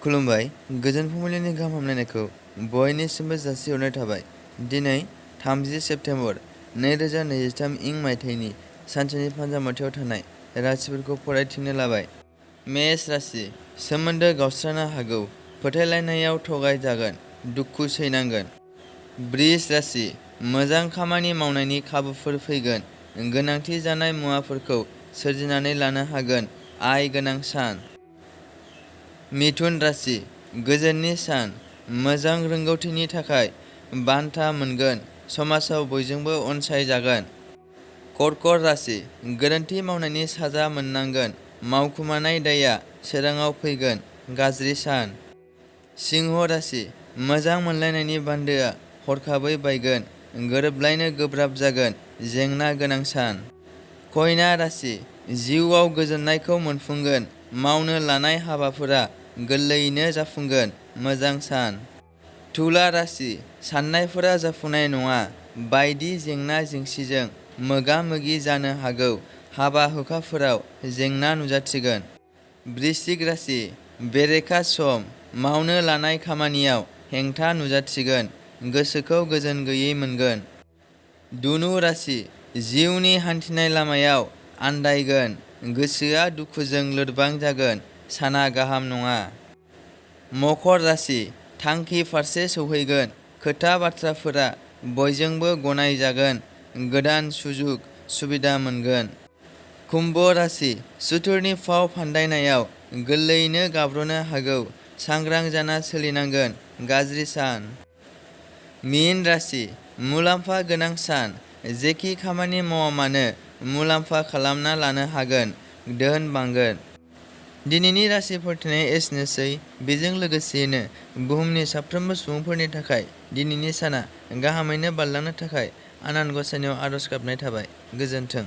खुलुमबाय गोजोन फुंबिलिनि गाहाम हामलायनायखौ बयनिसिमबो जासिहरनाय थाबाय। दिनै 30 सेप्तेम्बर 2023 इं मायथाइनि सानसेनि फान्जामाथियाव थानाय राशिफोरखौ फरायथिंनो लाबाय। मेष राशि सोमोन्दो गावस्रानो हागौ, फोथायलायनायाव थगाय जागोन, दुखु सैनांगोन। बृष राशि मोजां खामानि मावनायनि खाबुफोर फैगोन, गोनांथि जानाय मुवाफोरखौ सोरजिनानै लानो हागोन, आय गोनां सान। मिथुन राशि गोजोननि सान, मोजां रोंगौथिनि थाखाय बान्था मोनगोन, समाजाव बयजोंबो अनसायजागोन। कर्कट राशि गोरोन्थि मावनायनि साजा मोननांगोन, मावखुमानाय दायआ सोराङाव फैगोन, गाज्रि सान। सिंह राशि मोजां मोनलायनायनि बान्दोआ हरखाबै बायगोन, गोरोबलायनो गोब्राब जागोन, जेंना गोनां सान। कन्या राशि जिउआव गोजोननायखौ मोनफुंगोन, मावनो लानाय हाबाफोरा गोरलैयैनो जाफुंगोन, मोजां सान। तुला राशि साननायफोरा जाफुंनाय नङा, बायदि जेंना जेंसिजों मोगा मोगि जानो हागौ, हाबा हुखाफोराव जेंना नुजाथिगोन। वृश्चिक राशि बेरेखा सम, मावनो लानाय खामानियाव हेंथा नुजाथिगोन, गोसोखौ गोजोन गैयै मोनगोन। धनु राशि जिउनि हान्थिनाय लामायाव आन्दायगोन, गोसोआ दुखुजों लोरबां जागोन, साना गाहाम नङा। मकर राशि थांखि फारसे सौहैगोन, खोथा बाथ्राफोरा बयजोंबो गनाय जागोन, गोदान सुजुग सुबिदा मोनगोन। कुम्भ राशि सुथुरनि फाव फान्दायनायाव गोरलैयैनो गाब्रनो हागौ, सांग्रां जाना सोलिनांगोन, गाज्रि सान। मीन राशि मुलाम्फा गोनां सान, जेखि खामानि मावा मानो मुलाम्फा खालामना लानो हागोन, धोन बांगोन। दिनैनि राशि फरायथिनाया एसेनोसै। बेजों लोगोसेयैनो बुहुमनि साफ्रोमबो सुबुंफोरनि थाखाय दिनैनि साना गाहामैनो बारलांनो थाखाय आनान गसाइनियाव आरज गाबनाय थाबाय। गोजोन्थों।